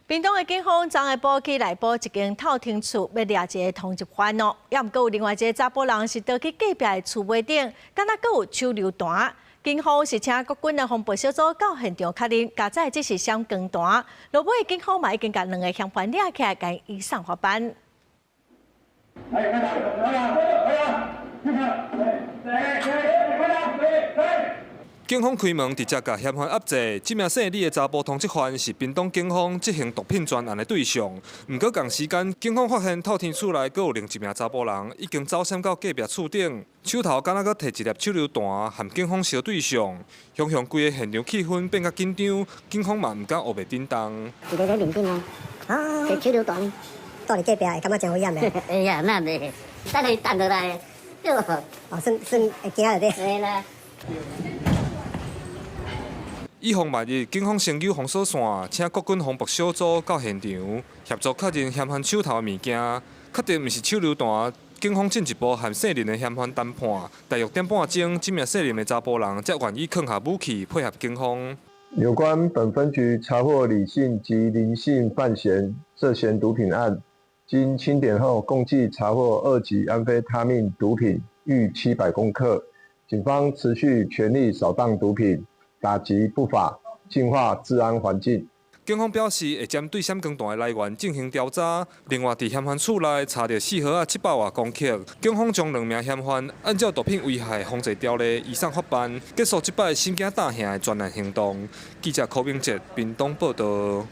屏東的警方昨下晡去內埔一間透天厝，欲掠一個通緝犯哦，猶毋過有另外一個查埔人是逃去隔壁的厝尾頂，敢若閣有手榴彈。警方是請國軍的防暴小組到現場確認，共載這是閃光彈。落尾警方嘛已經共兩个嫌犯掠起來，共移送法辦。來，來，來，來，來，來，警方開門直接共嫌犯押制，這名姓李的查埔通緝犯是屏東警方執行毒品專案的對象。毋過仝時間，警方發現透天厝內閣有另一名查埔人已經走閃到隔壁厝頂，手頭敢若閣提一粒手榴彈，和警方相對上，雄雄規个現場氣氛變較緊張，警方嘛毋敢烏白振動。佇咧面頂啊，提手榴彈，蹛佇隔壁會感覺真危險的。哎呀，那袂，等伊彈落來，對無？哦，算算會驚就對。會啦。以防萬一，警方先揪封鎖線，請國軍防暴小組到現場協助確認嫌犯手頭的物件，確定毋是手榴彈。警方進一步和姓林的嫌犯談判，大約點半鐘，這名姓林的查埔人才願意囥下武器，配合警方。有關本分局查獲李姓及林姓犯嫌涉嫌毒品案，經清點後，共計查獲二級安非他命毒品逾700公克。警方持續全力掃蕩毒品，打擊不法，淨化治安環境。警方表示，會針對閃光彈的來源進行調查。另外，佇嫌犯厝內查著四盒仔700外公克，警方將兩名嫌犯按照毒品危害防治條例移送法辦，結束這擺心驚膽嚇的專案行動。記者柯明哲屏東報導。